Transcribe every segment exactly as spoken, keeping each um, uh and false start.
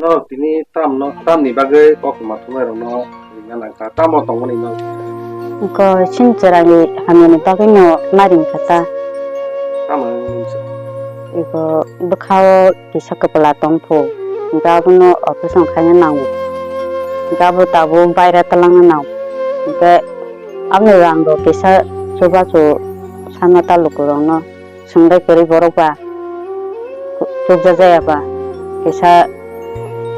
Norok tini tamno, tamni bagwi koktwma thumnairokno ringna nangkha, tamo tongmani norok? Ko chini chwraini hamyani bagwino ma ringkha ta. Tamo wngwi se? Iko bwkhao kisa kwpla tongphu, hwnkhe abono operation khaina nango, hwnkhe abo tabuk baire twlangna nango, hwnkhe aboni rangrok kisa chubachu sana ta lukurokno. Chwngbai kwrwi borok ba chukjak jaya ba kisa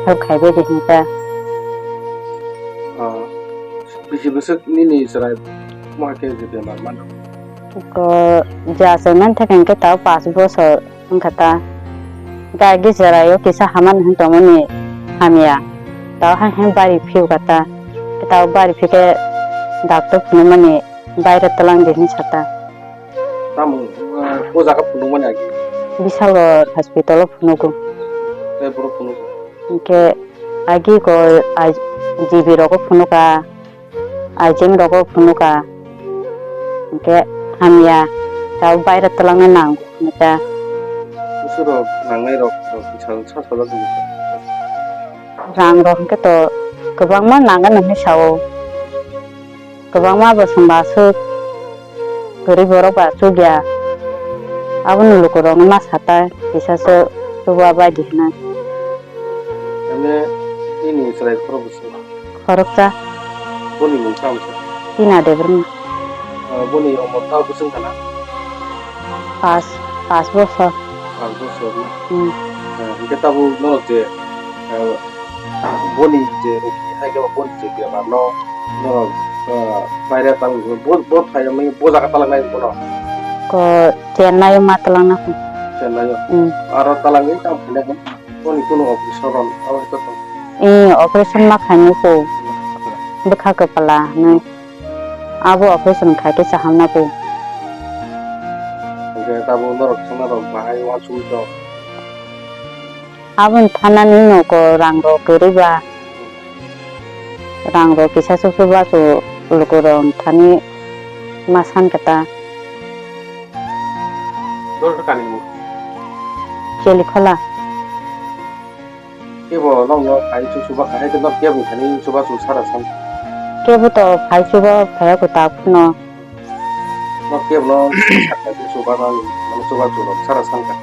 help khaibai di hinta. Ah, bisi bwswk nini chwrai ma khe je bemar mano? Ko ja chai man thai khe ta pas bosor wngkha ta. Ga gi chwrai o kisa hamani hin tongmani hamya. Ta hai hai bari phiu kha ta. Ta bari phikhe doctor phunukmani baire twlang di hin sa ta. Tamo, ah, o jaga phunukmani agi? Bisalo hospital o phunugo. Tei borok phunugo? Hwnkhe agi ko ai G B rogo phunuka, I G M rogo phunuka. Hwnkhe hamya, tabuk baire twlangna nango hwnwi ta. Bwswk rok nangnai rok, rok sa, sa, sajak wngkha. Rang rok hwnkhe to kwbangma nangani hwnwi sao. Kwbangma bo chwng bo aswk kwrwi borok bo achukya. Aboni lukurokno ma sata kisa se chuba bai di hwnwi. Ane nini chwrai khorok bwswk? Khoroksa. Boni mung tamo sa? Tina Debbarma. Ah, boni umor ta bwswk kana? Pas, pas bosor. Pas bosor na? Hmm. Ah, hwnkhe tabuk norok je, ah, boni je rogi hai khe boni je bemar no norok, ah, baire talangwi bo, bo thai bo jaga talangnai bono? Ko Chennai o ma talangna kho. Chennai o? Hmm. Aro talangwi tamo khainai kho? Boni kunu operation rok abo hai tong? Ee, operation ma khainai kho. Bwkha kwpla hinwi. Abo operation khai khe cha hamna kho. Hwnkhe tabuk norok thangna rok bahai uansugwi tong? Aboni thanani nogo rang rok kwrwi ba. Rang rok kisa se chubachu lukurok thani ma san khe ta. Dol khe kani mo? Chelikhola. Kebo nokno phai chuchuba kha, hai khe nok kebo thani chubachu sara san? Kebo to phai chuba phaiya kho ta phano. Nok kebo no sakha chuchuba no, mane chubachu rok sara san kha.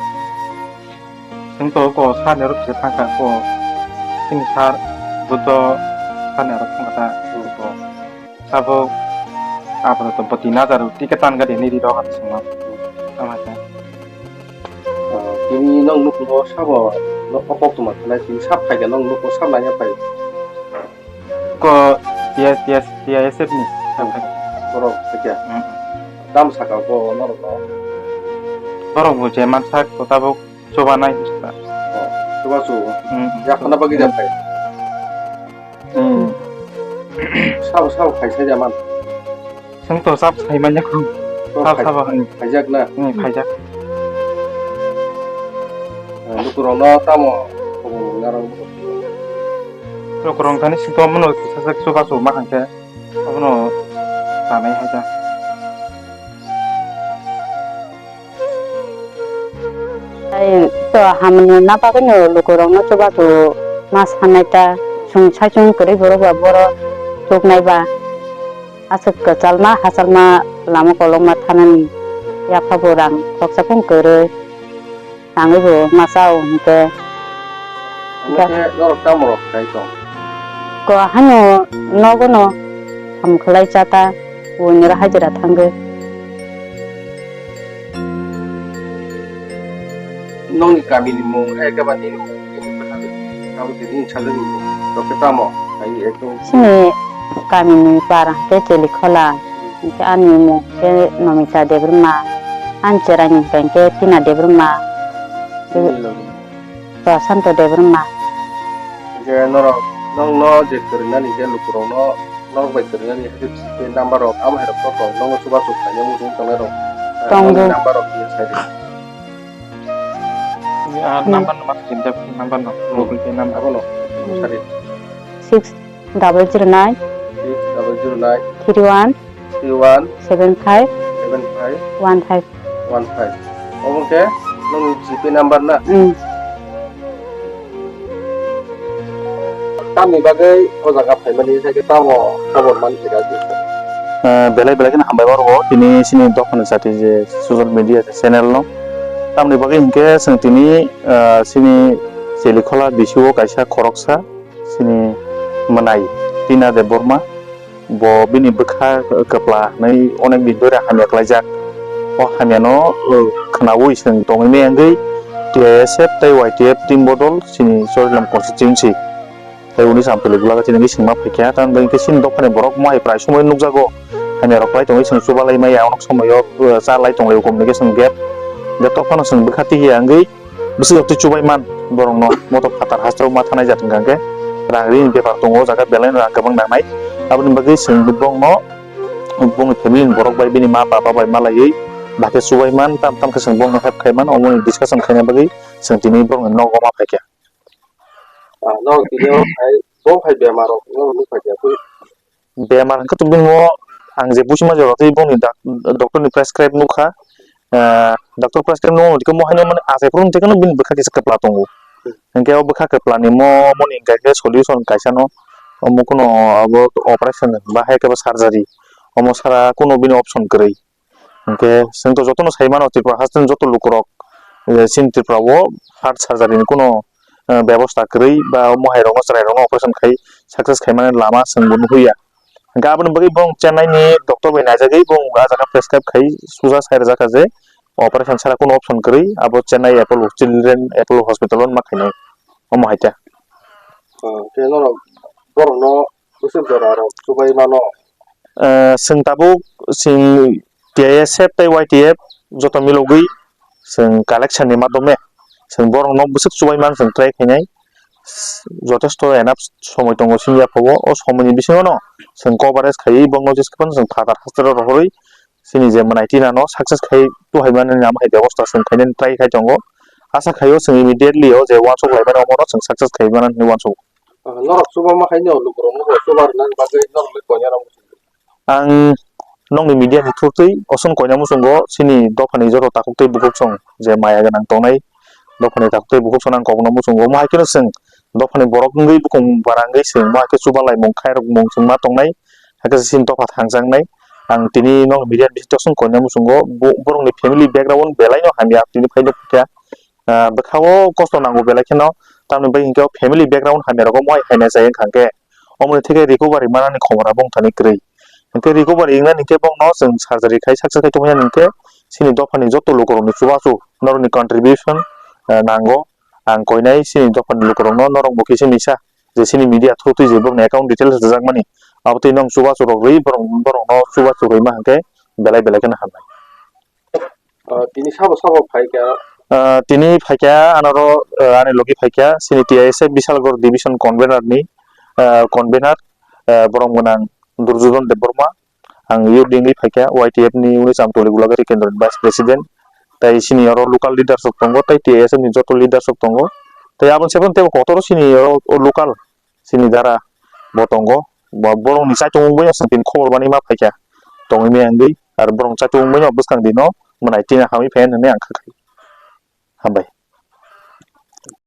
Chwng to ko sani rok se thang kha ko. Chini sar buto sani rok thang kha ta ko. Sabo aphuru to bwtwi najaru ticket tan gari hinwi ri rok ang swngo. Tamo khe. Ah, tini nwng nukhungo sabo nok koktwma khlai tini sab phaikha nwng nukho sab naina phai. Ko T S, T S, T I S F ni sab phaikha. Borok phaikha. Hmm. Tamo saka bo norokno? Borok bo je mansak to tabuk chubanai bwswk. Oh, chubachu. Hmm. Yakhana bagwi da phai. Hmm. Sabo, sabo khai sai da man. Chwng to sabo sai manya kho. To sabo, khai-, sabo, hmm. Khaijak na? Hmm, khaijak. Eh, lukurokno tamo khobor narwk? Lukurok thani singto mono kisa sak chubachu ma hangkhe abono tanai hai da. Ai to hamni na bagwino lukurokno chubachu ma sanai ta, chwng saichung kwrwi borok ba boro chuknai ba, aswk kwchalma hachalma lama kolokma thanani yapha bo rang khoroksa phung kwrwi tangwi bo ma chao hinkhe. Hwnkhe norok tamo rok khai tong? Ko hano nogo no ham khlai cha ta, buini ro hajira thangwi. Nokni kami ni mung, eh, khe ba nini mung, nini bwsajwk, abo tini sajwk ni mung, rok khe tamo khai ekdom. Chini kami ni para khe Chelikhola, hinkhe ani mung khe Nomita Debbarma, ani cherai ni hinkhe Tina Debbarma. Nini logi. Prasanto Debbarma. Hwnkhe norok, nokno je kwrwngna ni je lukurokno, norok bai kwrwngna ni hwnkhe G Pay number rok, amo hai rok to tong, nokno chubachu khaina muchung tongnai rok. Tongo. Nokni number rok kisa sai di. Ah, hmm. Number no ma kisa di, number no, hmm. Google Pay number. Abono, hmm. Sari. Six double zero nine. Six double zero nine. Three one. Three one. Seven five. Seven five. One five. One five. Obo khe nokni G Pay number na? Mm. Tamni bagwi o jaga phaimani hai khe tamo khobor man thika se. Eh, belai belai kheno hambai oro tini chini dophani chati je social media channel no. Tamni bagwi hinkhe chwng tini, eh, chini Chelikhola bisi o kaisa khoroksa chini mwnai Tina Debbarma. Bo bini bwkha kwpla hinwi onek din dhori hamya khlaijak. O hamyano, uh, khwnaui chwng tongwi maya wngwi T I S F tei Y T F team bodol chini Chorilam constituency. Tei uni samtwlwi bwlago chini wngwi swngma phaikha, tamni bagwi khe chini dophani borok mohai prai somoi nukjago. Hamya rok khlai tongwi chwng chubalai maya, onok somoio, uh, cha lai tonglai communication gap. Hwnkhe tophano chwng bwkha tihiya wngwi bwswk rok twi chubai man borokno, moto phatar hasteo ma thanai jat hwnkha hwnkhe rang rini bepar tongo, o jaga belai no rang kwbang nangnai. Aboni bagwi chwng borokno, bongni family ni borok bai bini ma baba bai malaiwi bahai khe chubai man, tam tam khe chwng borokno help khai man, omoni discussion khaina bagwi chwng tini borokni nogo ma phaikha. Ah, no, tini o hai, bo hai bemar rok no nuk phaikha. Bemar hwnkhe to bini o ang je buchima jora tei bongni dak-, doctor ni prescribe nukha. Ah, doctor prescribe nukha tei mo haino mane achai phuru tei bini bwkha kisa kwpla tongo. Hwnkhe o bwkha kwpla ni mo, moni hwnkha khe solution kaisa no, omo kuno abo operation ba hai khe bo surgery, omo sara kuno bini option kwrwi. Hwnkhe chwng to jotono sai mano, Tripura haste ni joto lukurok, eh, chini Tripura o heart surgery ni kuno, eh, bebosta kwrwi ba mohai rokno, chwrai rokno operation khai success khai mani lama chwng bo nukhuya. Hwnkhe aboni bagwi bong Chennai ni doctor bai naijagwi bong ah jaga prescribe khai suja sai rwjak kha je operation sara kuno option kwrwi, abo Chennai Apollo Children Apollo Hospital o ma khainai, omo hai khe. Ah, khe norok borokno bwswk jora rok chubai mano? Eh, chwng tabuk chwng T I S F tei Y T F joto milogwi chwng collection ni madhyome chwng borokno bwswk chubai man chwng try khainai. Jotesto enough somoi tongo chini yaphao, o somoi ni bisingo no chwng coverage khaiwi borokno jesphano chwng phatar hasteo rohorwi chini je mwnai Tina no success khai tuhaimani namo hai bebosta chwng khainani try khai tongo. Asa khaio chwng immediately o je uansuk laimani omono chwng success khai mano hinwi uansuk. Ah, norok chuba ma khaino lukurok no chuba rwna bagwi norok le koina rok. Ang nokni media ni through twi osong koina muchungo chini dophani joto takhuk tei bukhuk song je maya gwnang tongnai dophani takhuk tei bukhuk song ang kokno muchungo. Omo hai kheno chwng dophani borok wngwi bukung bara wngwi chwng omo hai khe chuba laimung khairok mung chwng ma tongnai. Hakhe chini dopha thangjaknai. Ang tini nok media ni bisingtwi osong koina muchungo bo-, borokni family background belai no hamya tini phai nukha. Ah, bwkha o kosto nango belai kheno, tamni bagwi hinkhe o family background hamya rogo mohai haina chai wngkha hinkhe, omoni theke recovery manani khobor abo wngthani kwrwi. Hinkhe recovery wngnani hinkhe bongno chwng surgery khai success khai tongmani hinkhe chini dophani joto lukurokni chubachu norokni contribution, ah, nango. Ang koinai chini dophani lukurokno norok bo kisa misa je chini media through twi je borokni account details rwjakmani, abotwi nwng chubachu rok rwi borok, borokno chubachu rwima hinkhe belai belai kheno hamnai. Ah, tini sabo sabo phai kha? Ah, tini phaikha anoro, ah, ani logi phaikha chini T I S F Bishalgarh division convener ni, ah, convener, ah, borok gwnang Durjodhon Debbarma, ang youth wing wi phaikha, Y T F ni uni Chamtoli Gulagari kendro ni vice president, tei chini oro local leaders rok tongo, tei T I S F ni joto leaders rok tongo, tei aboni sebon tei kotor chini oro o local chini dara bo tongo, bo borokni chaitung wngwi aswk tini khobor manwi ma phaikha tongwi maya wngwi, aro borok chaitung wngwi no bwskang dino mwnai tina hamwi phaiyani hinwi ang kha khai. Hambai.